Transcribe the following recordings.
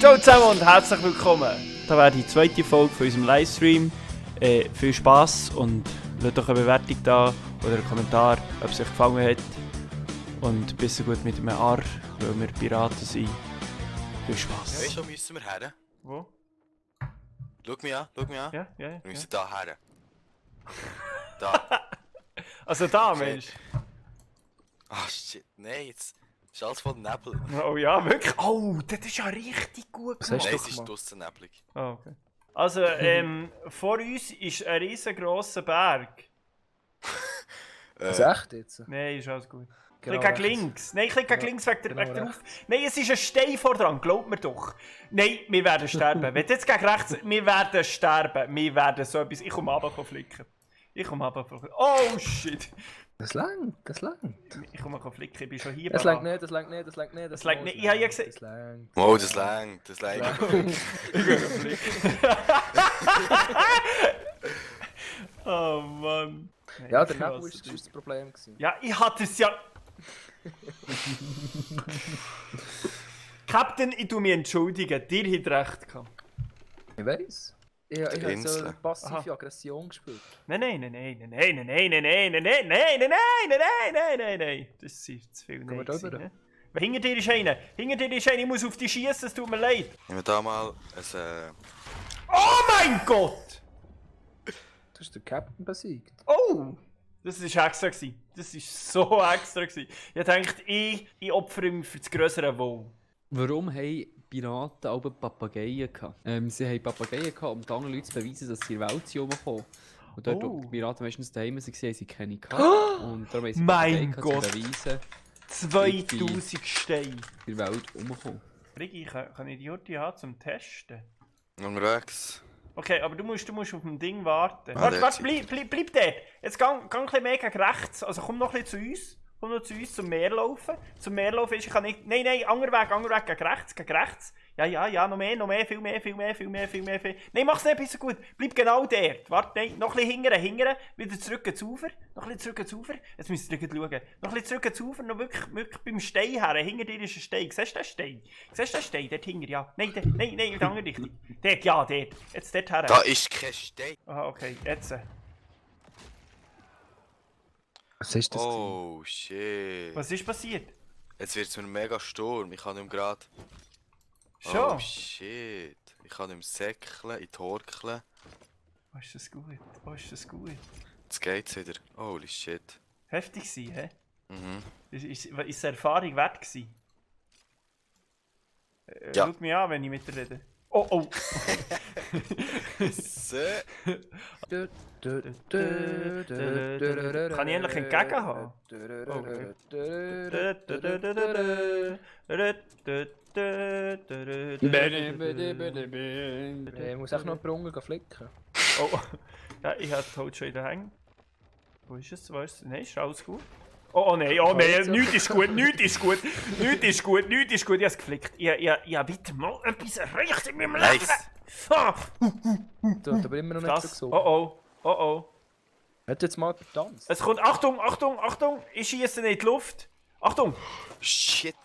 Ciao zusammen und herzlich willkommen. Da wäre die zweite Folge von unserem Livestream. Viel Spass und lasst doch eine Bewertung da oder einen Kommentar, ob es euch gefallen hat. Und bis gut mit einem R, weil wir Piraten sind. Viel Spass. Ja, weißt du, wo müssen wir her? Wo? Schau mich an. Ja. Wir müssen da her. Da. Also da, Okay. Mensch. Ah, shit. Nein, jetzt ist alles voll Nebel. Oh ja, wirklich? Oh, das ist ja richtig gut Was hast gemacht. Nein, du es ist gemacht? draussen neblig. Ah, okay. Also, vor uns ist ein riesengroßer Berg. Was echt jetzt? Nein, ist alles gut. Genau Klick gegen rechts. links. Nein, klick gegen Ja, links wegen genau der rechts. Nein, es ist ein Stein vor dran, glaub mir doch. Nein, wir werden sterben. Wenn du jetzt gegen rechts... Wir werden sterben. Wir werden so etwas... Ich komme runter flicken. Oh, shit. Das langt. Ich komme flicken, ich bin schon hier. Das Baba. langt nicht. Das langt nicht. Ich habe ja gesehen... Das langt. Oh, das längt. Das längt. Oh Mann. Nein, Ja, der ich Nebel hasse war dich. das Problem gewesen. Ja, ich hatte es ja... Captain, ich tu mich entschuldigen. Dir hat recht gehabt. Ich weiss. Ich habe so Insel. eine passive Aha. Aggression gespürt. Nein. Das ist zu viel. Gehen wir Nein da gewesen, rüber? ne? Weil hinter dir ist einer. Ich muss auf dich schießen, es tut mir leid. Nehmen wir da mal ein... Oh mein Gott! Du hast den Captain besiegt. Oh! Das war extra gewesen. Das war so extra gewesen. Ich dachte, ich opfere mich für das größere Wohl. Warum haben Piraten auch Papageien gehabt? Sie haben Papageien gehabt, um den anderen Leuten zu beweisen, dass sie in der Welt sind rumgekommen. Und dort, wo die Piraten meistens daheim waren, haben sie keine gehabt. Und darum haben sie Mein Papageien gehabt, Gott. zu beweisen, 2000 Steine. in der Welt rumgekommen. Rigi, kann ich die Jurti haben zum Testen? Unterwegs. Okay, aber du musst auf dem Ding warten. Ah, Warte, dort bleib dort. Jetzt gang ein bisschen mehr gegen rechts. Also komm noch ein bisschen zu uns. Komm noch zu uns zum Meer laufen. Zum Meer laufen ist, ich kann nicht... Nein, anderer Weg, gegen rechts. Ja, noch mehr, viel mehr. Nein, mach's nicht, bist du gut. Bleib genau dort. Warte, nein, noch ein bisschen hingern. Wieder zurück ins Ufer. Jetzt müsst ihr schauen. Noch ein bisschen zurück ins Ufer, noch wirklich beim Stein her. Hinter dir ist ein Stein. Siehst du den Stein? Dort hinter, ja. Nein, in die andere Richtung. Dort. Jetzt dort her. Da ist kein Stein. Aha, okay, jetzt. Was ist das? Oh, shit. Was ist passiert? Jetzt wird es mir ein mega Sturm. Ich kann nicht mehr gerade... Schon? Oh, shit. Ich kann nicht mehr säckeln, in die Horkeln. Oh, ist das gut. Jetzt geht's wieder. Holy shit. Heftig sein, hä? Mhm. Ist eine Erfahrung wert gewesen? Ja. Schau mich an, wenn ich mit dir rede. Oh. So. Kann ich endlich entgegenhaben? Ich muss auch noch Brunnen flicken. Oh, ja, ich hatte die Haut schon in den Hängen. Wo ist es? Nein, ist alles gut? Oh nein, nichts ist gut. Ich habe es geflickt. Ich habe wieder mal etwas erreicht in meinem Leben. Nice. Ah, Du hast aber immer noch nicht so das. gesund. Oh. Hat jetzt mal getanzt? Es kommt. Achtung! Ich schieße in die Luft. Achtung! Shit.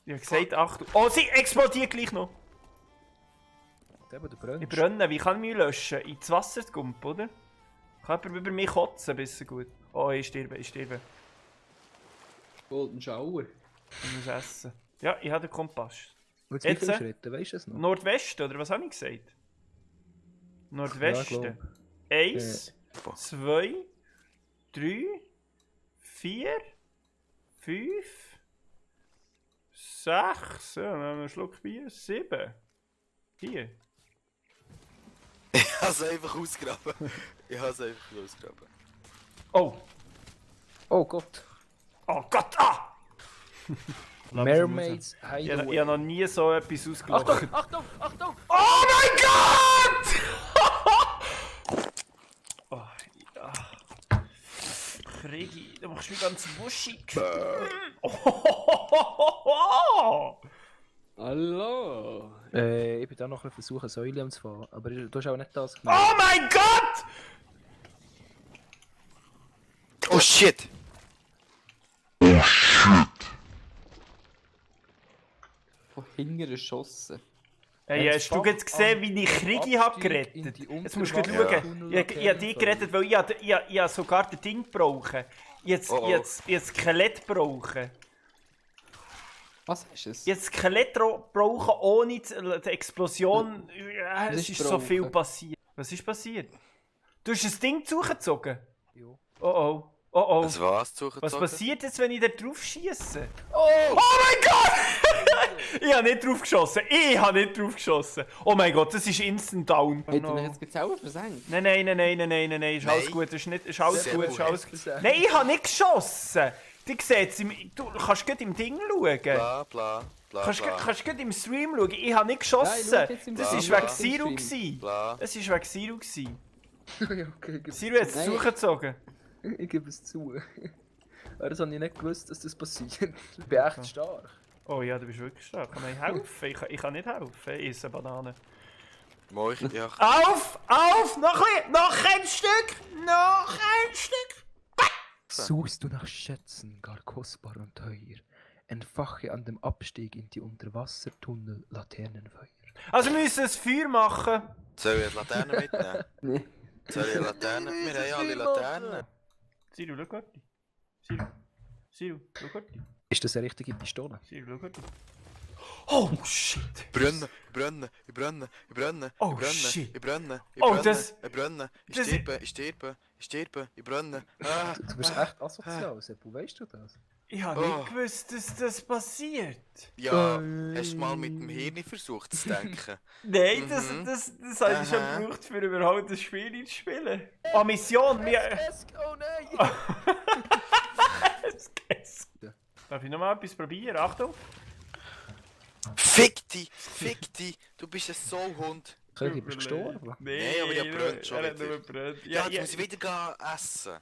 Ich habe gesagt, Achtung. Oh, sie explodiert gleich noch. Der, wo du brennst. Ich brenne. Wie kann ich mich löschen? Ins Wasser gumpen, oder? Kann jemand über mich kotzen? Bisschen gut. Oh, ich sterbe. Golden Shower. Ich muss essen. Ja, ich habe den Kompass. Und Jetzt, wie viele Schritte, weißt du es noch? Nordwesten, oder was habe ich gesagt? Nordwesten. glaub. 1, 2, 3, 4, 5, 6, ja, dann einen Schluck Bier, 7. Hier. Ich habe es einfach ausgraben. Oh! Oh Gott. Oh Gott! Ah! Mermaids Ich habe Hideaway. noch nie so etwas ausgelacht. Achtung! Oh mein Gott! Oh, ja. Krigi, du machst mich ganz wuschig. Oh. Hallo! Ich bin da noch ein bisschen versuchen, Säule anzufahren. Aber du hast auch nicht das gemacht. Oh mein Gott! Oh shit! Von hinten erschossen. Hey, hast du jetzt gesehen, wie ich Krigi habe gerettet? Jetzt musst du schauen. Ich habe die gerettet, weil ich sogar das Ding brauche. Ich habe Skelett brauchen. Was ist es? Jetzt Skelett brauchen ohne die Explosion. Es ist so viel passiert. Was ist passiert? Du hast ein Ding zugezogen? Ja. Oh oh. Oh oh. Das war's, zugezogen. Was passiert jetzt, wenn ich da drauf schiesse? Oh mein Gott! Ich habe nicht drauf geschossen. Oh mein Gott, das ist instant down. Oh Hat er no. mich jetzt gerade selber versenkt? Nein. Ist alles Nein. gut. Ist alles Sehr gut. gut. Ist alles gut. Nein, ich habe nicht geschossen. Du siehst, du kannst gut im Ding schauen. Bla, bla, bla, Kannst bla. gut im Stream schauen. Ich habe nicht geschossen. Nein, schau jetzt im Das Stream. ist Bla, wegen bla. Zero Im gewesen. Bla. Das ist wegen Zero gewesen. Ja, okay, Zero hat es Nein. zugezogen. ich gebe es zu. Aber das habe ich nicht gewusst, dass das passiert. Ich bin echt stark. Oh ja, du bist wirklich stark. Kann ich helfen? Ich kann nicht helfen. Ich esse Banane. Mooi, ja. Auf! Noch ein Stück! Suchst du nach Schätzen, gar kostbar und teuer, entfache an dem Abstieg in die Unterwassertunnel Laternenfeuer. Also wir müssen ein Feuer machen. Soll ich eine Laterne mitnehmen? Nee. Soll ich eine Laterne? Wir haben ja alle Laternen. Siru, schau dort. Siru, schau dort. Ist das eine richtige Pistole? Siru, schau dort. Oh shit! Brennen. Oh, shit. Ich brenne. Oh, das- Ich brenne. Ich das- sterbe. Ich brenne. Ah. Du bist echt asozial, Seppo, weißt du das? Ich habe Oh. nicht gewusst, dass das passiert. Ja, hast du mal mit dem Hirn versucht zu denken? Nein, Mhm. das habe ich schon Aha. gebraucht, für überhaupt das Spiel zu spielen. Ah, Mission! Oh nein! Darf ich nochmal etwas probieren? Achtung! Fick dich! Du bist ein Sauhund. Ich bin gestorben. Nein, aber ich hab gebrannt schon er hat wieder. nur gebrannt. Ja, Ja, jetzt muss ich wieder gehen essen.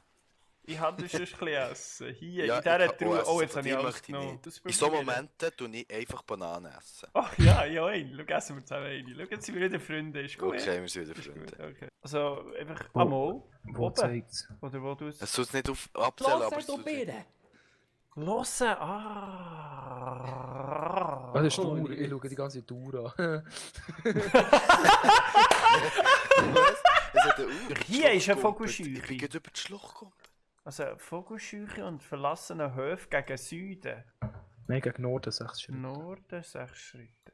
ich habe das schon ein bisschen essen. Hier, Ja, in dieser ich kann Truhe. auch Oh, essen, jetzt von habe ich dir alles möchte ich genommen. nicht. Das In so probieren. Momenten tue ich einfach Bananen essen. Ach ja, ja, schau, essen wir zusammen eine. Schau, jetzt sind wir wieder Freunde. Ist gut. Okay, wir sind wieder Ist gut, Freunde. okay. Also, einfach Wo- einmal. Wo Oben. zeigt's? Oder wo du es... Es tut nicht auf abzählen, aber es tut nicht. Hören! Ah! Ah, das ist Tour. Ich schaue die ganze Tour an. Es hat eine Uhr. Hier ist eine Ich Vogelscheuche. bin gerade über die Schlucht gekommen. Also, Vogelscheuche und verlassene Höfe gegen Süden. Nein, gegen Norden 6 Schritte. Norden 6 Schritte.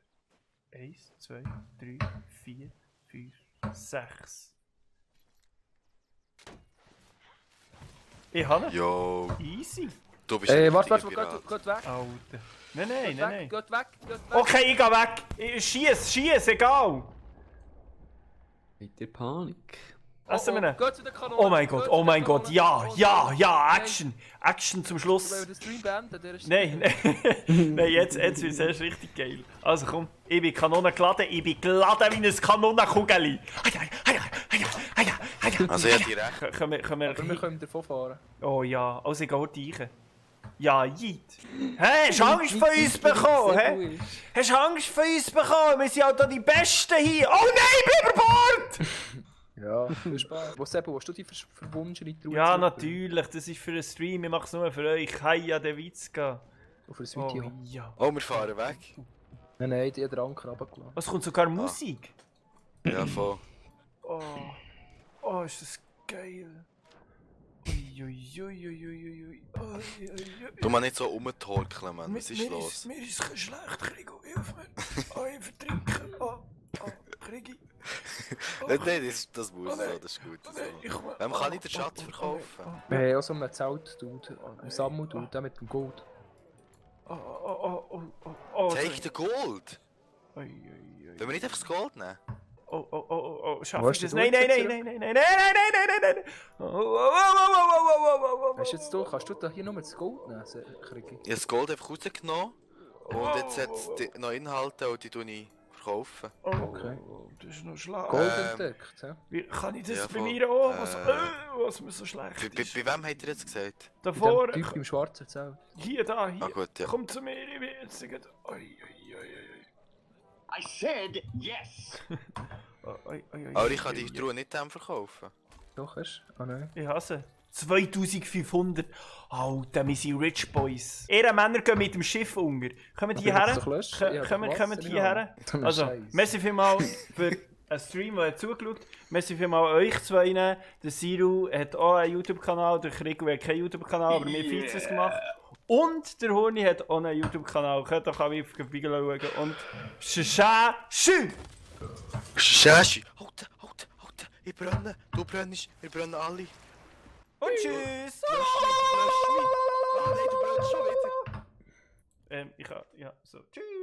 1, 2, 3, 4, 5, 6. Ich habe ihn. Jo, Easy. du bist ein Warte, richtiger geht Pirat. weg. Alter. Nein. Geht weg. Okay, ich geh weg. Schieß, egal. Mit der Panik. Lassen wir ihn. Geht zu der Kanone. Oh mein Gott, ja, Action zum Wenn Schluss. wir den Stream beenden, der ist... Nein, jetzt wird es erst richtig geil. Also komm, ich bin Kanone geladen, wie ein Kanonenkugeli. Also ich hatte recht. Können wir Aber wir können davon fahren. Oh ja, also ich gehe heute rein. Ja, Jid. Hä, hast du Angst vor uns bekommen? Hä? Hast du Angst vor uns bekommen? Wir sind halt da die Besten hier. Oh nein, ich bin über Bord! Ja, viel Spaß. Wo, Seppo, willst du die verwunschene Truhe Ja, zurückbringen? natürlich, das ist für einen Stream, ich mache es nur für euch. Heia, der Witzka. Auf ein Oh Video. ja. Oh, wir fahren weg. Nein, die hat den Anker runtergelassen. Es kommt sogar Musik. Ja, voll. Oh, ist das geil. Uiuiuiuiui. Du mal nicht so rumtorkeln, Mann. Was ist los? Mir ist es schlecht, Krigo, hilf mir. Oh, ich vertrinke. Oh, Krigi. Nein, das muss so, das ist gut. So. Wem kann ich den Schatz verkaufen? Wir haben auch so einen Zelt-Dude, einen Sammel-Dude, der mit dem Gold. Take the Gold! Wollen wir nicht einfach das Gold nehmen? Schaff Wo ich hast das? du Nein. Weißt du jetzt du, kannst du da hier nur das Gold nehmen, Krigi? Ich habe das Gold einfach rausgenommen. Und jetzt hat es noch Inhalte und die tue ich verkaufen. Okay. Das ist noch schlecht. Gold entdeckt, hä? Wie kann ich das Ja, bei voll. mir auch? Was mir so schlecht Bei ist. wem habt ihr jetzt gesagt? Bei Davor, dem Typ im schwarzen Zelt. hier. Ah gut, ja. Komm zu mir, ich bin jetzt gerade... I said yes. Aber ich kann die Truhe nicht dem verkaufen. Doch, hast du? Ah nein. Ich hasse. 2500. Alter, wir sind Rich Boys. Ihre Männer gehen mit dem Schiff unter. Kommen die her? Kommen die her? Also, merci vielmals für einen Stream, der zugeschaut hat. Merci vielmals euch zwei. Der Siru hat auch einen YouTube-Kanal, der Krigo hat keinen YouTube-Kanal, aber wir haben es gemacht. Und der Horni hat auch einen YouTube-Kanal. Könnt doch auch auf den Video schauen. Und Schü! Schäschi! Halt! Ich brenne! Du brennst! Wir brennen alle! Und tschüss! Lösch mich! Ah nein, du brennst schon wieder! Ja, so. Tschüss!